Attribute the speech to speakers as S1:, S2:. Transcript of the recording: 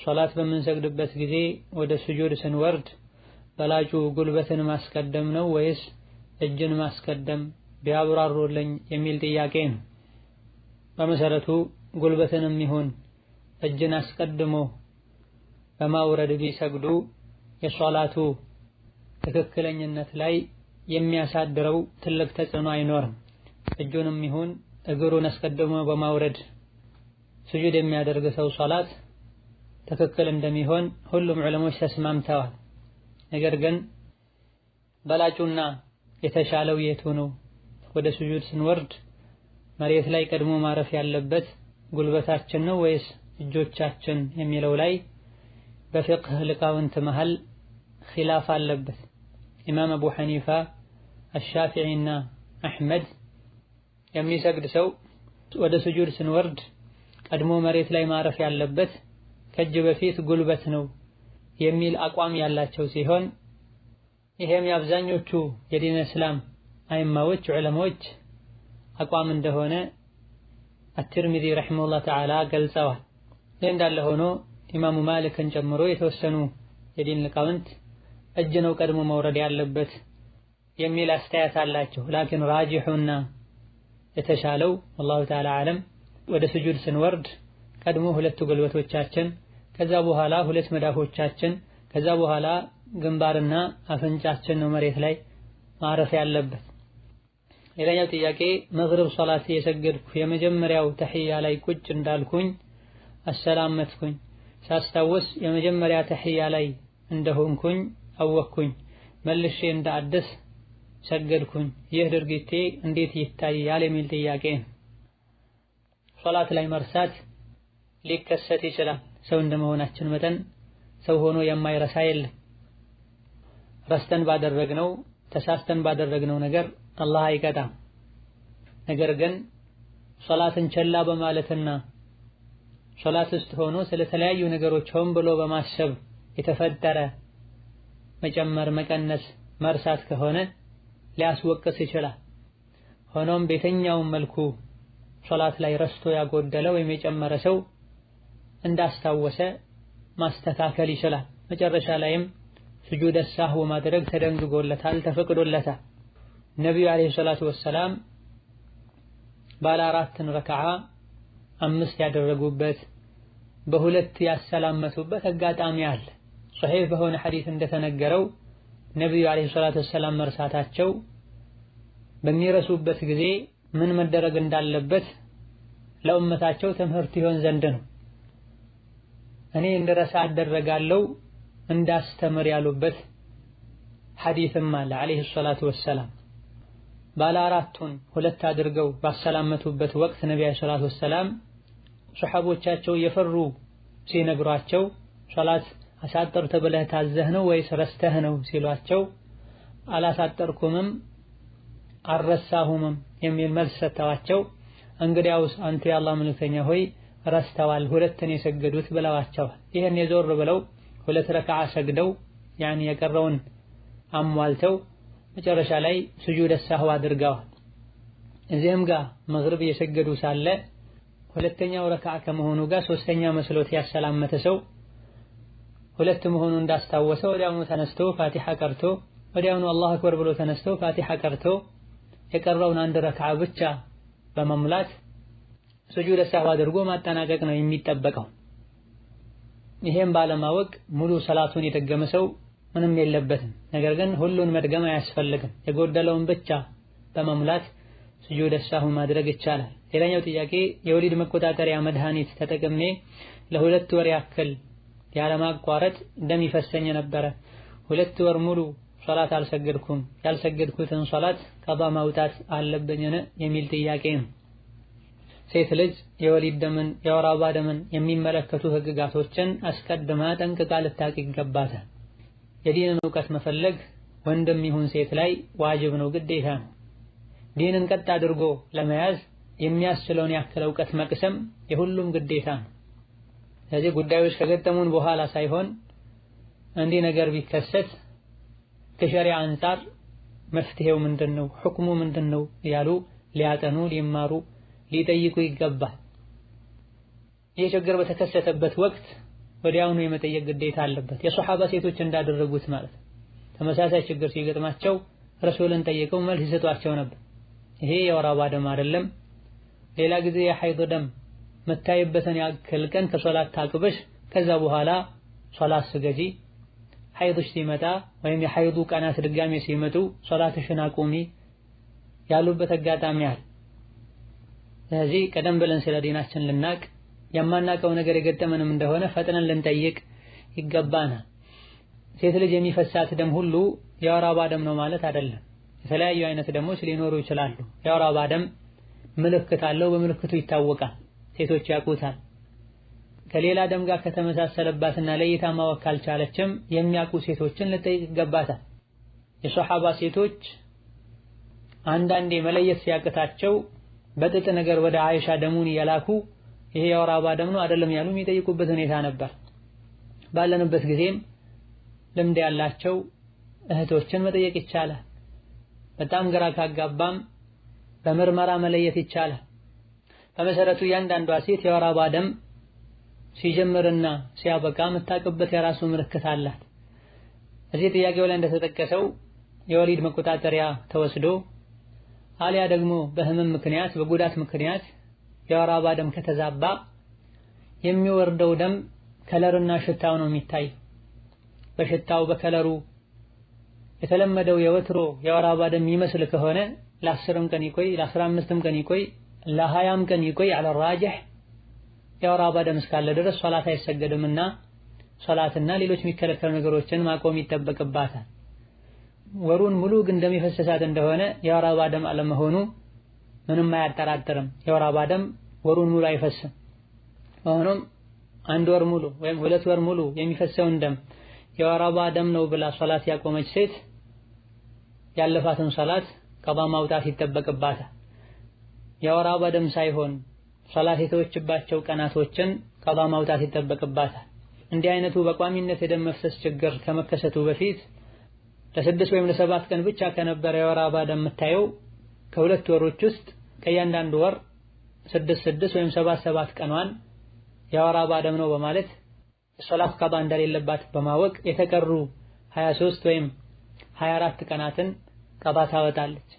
S1: ሶላት በምንሰግድበት ጊዜ ወደ ስጁድ ስንወርድ በላጩ ጉልበትን ማስቀደም ነው ወይስ እጅን ማስቀደም ቢያብራሩልኝ የሚል ጥያቄ ነው። በመሰረቱ ጉልበትንም ይሁን እጅን አስቀድሞ በማውረድ ቢሰግዱ የሶላቱ ትክክለኝነት ላይ የሚያሳድረው ትልቅ ተጽዕኖ አይኖርም። እጁንም ይሁን እግሩን አስቀድሞ በማውረድ ስጁድ የሚያደርግ ሰው ሶላት ትክክል እንደሚሆን ሁሉም ዑለሞች ተስማምተዋል። ነገር ግን በላጩና የተሻለው የቱ ነው? ወደ ስጁድ ስንወርድ መሬት ላይ ቀድሞ ማረፍ ያለበት ጉልበታችን ነው ወይስ እጆቻችን የሚለው ላይ በፊቅህ ሊቃውንት መሃል ኺላፍ አለበት። ኢማም አቡ ሐኒፋ፣ አሻፊዒና አሕመድ የሚሰግድ ሰው ወደ ስጁድ ስንወርድ ቀድሞ መሬት ላይ ማረፍ ያለበት ከእጅ በፊት ጉልበት ነው የሚል አቋም ያላቸው ሲሆን ይሄም የአብዛኞቹ የዲን እስላም አይማዎች ዑለማዎች አቋም እንደሆነ አትርሚዚ رحمه الله تعالى ገልጸዋል። ይህ እንዳለ ሆኖ ኢማሙ ማሊክን ጨምሮ የተወሰኑ የዲን ሊቃውንት እጅ ነው ቀድሞ መውረድ ያለበት የሚል አስተያየት አላቸው። لكن ራጂሑና የተሻለው والله تعالى أعلم ወደ ስጁድ ስንወርድ ቀድሞ ሁለቱ ጉልበቶቻችን፣ ከዛ በኋላ ሁለት መዳፎቻችን፣ ከዛ በኋላ ግንባርና አፍንጫችን ነው መሬት ላይ ማረፍ ያለበት። ሌላኛው ጥያቄ መግሪብ ሶላት የሰገድኩ የመጀመሪያው ተህያ ላይ ቁጭ እንዳልኩኝ አሰላመትኩኝ። ሳስታውስ የመጀመሪያ ተህያ ላይ እንደሆንኩኝ አወቅኩኝ። መልሼ እንደ አዲስ ሰገድኩኝ። ይህ ድርጊቴ እንዴት ይታያል የሚል ጥያቄ ነው። ሶላት ላይ መርሳት ሊከሰት ይችላል። ሰው እንደመሆናችን መጠን ሰው ሆኖ የማይረሳ የለም። ረስተን ባደረግነው ተሳስተን ባደረግነው ነገር አላህ አይቀጣም። ነገር ግን ሶላትን ቸላ በማለትና ሶላት ውስጥ ሆኖ ስለተለያዩ ነገሮች ሆን ብሎ በማሰብ የተፈጠረ መጨመር፣ መቀነስ፣ መርሳት ከሆነ ሊያስወቅስ ይችላል። ሆኖም በየትኛውም መልኩ ሶላት ላይ ረስቶ ያጎደለ ወይም የጨመረ ሰው እንዳስታወሰ ማስተካከል ይችላል። መጨረሻ ላይም ስጁደ ሳህው ማድረግ ተደንግጎለታል፣ ተፈቅዶለታል። ነቢዩ ዓለይሂ ሰላቱ ወሰላም ባለ አራትን ረክዓ አምስት ያደረጉበት በሁለት ያሰላመቱበት አጋጣሚ አለ። ሶሒህ በሆነ ሐዲስ እንደተነገረው ነቢዩ ዓለይሂ ሰላቱ ወሰላም መርሳታቸው በሚረሱበት ጊዜ ምን መደረግ እንዳለበት ለኡመታቸው ትምህርት ይሆን ዘንድ ነው። እኔ እንድረሳ አደረጋለሁ እንዳስተምር ያሉበት ሐዲስም አለ ዓለይሂ ሰላቱ ወሰላም። ባለ አራቱን ሁለት አድርገው ባሰላመቱበት ወቅት ነቢ ዓለይሂ ሰላቱ ወሰላም ሶሐቦቻቸው የፈሩ ሲነግሯቸው ሶላት አሳጠር ተብለህ ታዘህ ነው ወይስ ረስተህ ነው ሲሏቸው አላሳጠርኩምም አልረሳሁምም የሚል መልስ ሰጥተዋቸው እንግዲያውስ አንተ የአላህ መልእክተኛ ሆይ ረስተዋል፣ ሁለትን የሰገዱት ብለዋቸዋል። ይህን የዞር ብለው ሁለት ረክዓ ሰግደው ያን የቀረውን አሟልተው መጨረሻ ላይ ስጁድ ሰህው አድርገዋል። እዚህም ጋር መግሪብ እየሰገዱ ሳለ ሁለተኛው ረክዓ ከመሆኑ ጋር ሶስተኛ መስሎት ያሰላመተ ሰው ሁለት መሆኑ እንዳስታወሰ ወዲያውኑ ተነስቶ ፋቲሓ ቀርቶ ወዲያውኑ አላሁ አክበር ብሎ ተነስቶ ፋቲሓ ቀርቶ የቀረውን አንድ ረክዓ ብቻ በመሙላት ስጁድ ሰህው አድርጎ ማጠናቀቅ ነው የሚጠበቀው። ይሄም ባለማወቅ ሙሉ ሰላቱን የደገመ ሰው ምንም የለበትም። ነገር ግን ሁሉን መድገም አያስፈልግም። የጎደለውን ብቻ በመሙላት ስጁድ ሰህው ማድረግ ይቻላል። ሌላኛው ጥያቄ የወሊድ መቆጣጠሪያ መድኃኒት ተጠቅሜ ለሁለት ወር ያክል ያለማቋረጥ ደም ይፈሰኝ ነበረ። 2 ወር ሙሉ ሶላት አልሰገድኩም። ያልሰገድኩትን ሶላት ቀዷ ማውጣት አለብኝን የሚል ጥያቄ ነው። ሴት ልጅ የወሊድ ደምን የወር አበባ ደምን የሚመለከቱ ህግጋቶችን አስቀድማ ጠንቅቃ ልታውቅ ይገባታል። የዲንን እውቀት መፈለግ ወንድም ይሁን ሴት ላይ ዋጅብ ነው፣ ግዴታ ነው። ዲንን ቀጥ አድርጎ ለመያዝ የሚያስችለውን ያክል እውቀት መቅሰም የሁሉም ግዴታ ነው። ስለዚህ ጉዳዮች ከገጠሙን በኋላ ሳይሆን እንዲህ ነገር ቢከሰት ከሸሪዓ አንፃር መፍትሄው ምንድነው፣ ሁክሙ ምንድነው እያሉ ሊያጠኑ ሊማሩ ሊጠይቁ ይገባል። ይህ ችግር በተከሰተበት ወቅት ወዲያውኑ የመጠየቅ ግዴታ አለበት። የሶሐባ ሴቶች እንዳደረጉት ማለት ነው። ተመሳሳይ ችግር ሲገጥማቸው ረሱልን ጠይቀው መልስ ይሰጧቸው ነበር። ይሄ የወር አበባ ደም አይደለም፣ ሌላ ጊዜ የሐይድ ደም መታይበትን ያክል ቀን ከሶላት ታቅበሽ ከዛ በኋላ ሶላት ስገጂ፣ ሐይድሽ ሲመጣ ወይም የሐይዱ ቀናት ድጋሜ ሲመጡ ሶላትሽን አቁሚ ያሉበት አጋጣሚ አለ። ስለዚህ ቀደም ብለን ስለ ዲናችን ልናቅ የማናቀው ነገር የገጠመንም እንደሆነ ፈጥነን ልንጠይቅ ይገባናል። ሴት ልጅ የሚፈሳት ደም ሁሉ የወር አበባ ደም ነው ማለት አይደለም። የተለያዩ አይነት ደሞች ሊኖሩ ይችላሉ። የወር አበባ ደም ምልክት አለው፣ በምልክቱ ይታወቃል፣ ሴቶች ያውቁታል። ከሌላ ደም ጋር ከተመሳሰለባትና ለይታ ማወቅ ካልቻለችም የሚያውቁ ሴቶችን ልጠይቅ ይገባታል። የሶሐባ ሴቶች አንዳንዴ መለየት ሲያቅታቸው በጥጥ ነገር ወደ አይሻ ደሙን እየላኩ ይሄ የወር አበባ ደም ነው አይደለም ያሉ የሚጠይቁበት ሁኔታ ነበር። ባለንበት ጊዜም ልምድ ያላቸው እህቶችን መጠየቅ ይቻላል። በጣም ግራ ካጋባም በምርመራ መለየት ይቻላል። በመሰረቱ እያንዳንዷ ሴት የወር አበባ ደም ሲጀምርና ሲያበቃ የምታውቅበት የራሱ ምልክት አላት። እዚህ ጥያቄው ላይ እንደተጠቀሰው የወሊድ መቆጣጠሪያ ተወስዶ አሊያ ደግሞ በህመም ምክንያት በጉዳት ምክንያት የወር አበባ ደም ከተዛባ የሚወርደው ደም color ና ሽታው ነው የሚታይ። በሽታው በ color ኡ የተለመደው የወትሮ የወር አበባ ደም የሚመስል ከሆነ ለ10ም ቀን ይቆይ፣ ለ15ም ቀን ይቆይ፣ ለ20ም ቀን ይቆይ፣ على الراجح የወር አበባ ደም እስካለ ድረስ ሶላት አይሰገድምና ሶላትና ሌሎች የሚከለከሉ ነገሮችን ማቆም ይጠበቅባታል። ወሩን ሙሉ ግን ደም የፈሰሳት እንደሆነ የወር አበባ ደም አለመሆኑ ምንም አያጠራጥርም። የወር አበባ ደም ወሩን ሙሉ አይፈስም። ሆኖም አንድ ወር ሙሉ ወይም 2 ወር ሙሉ የሚፈሰውን ደም የወር አበባ ደም ነው ብላ ሶላት ያቆመች ሴት ያለፋትን ሶላት ቀዷ ማውጣት ይጠበቅባታል። የወር አበባ ደም ሳይሆን ሶላት የተወችባቸው ቀናቶችን ቀዷ ማውጣት ይጠበቅባታል። እንዲህ አይነቱ በቋሚነት የደም መፍሰስ ችግር ከመከሰቱ በፊት ለ6 ወይም ለ7 ቀን ብቻ ከነበረ የወር አበባ ደም የምታየው ከሁለት ወሮች ውስጥ ከእያንዳንዱ ወር 6 6 ወይም 7 7 ቀኗን የወር አበባ ደም ነው በማለት ሶላት ቀዷ እንደሌለባት በማወቅ የተቀሩ 23 ወይም 24 ቀናትን ቀዷ ታወጣለች።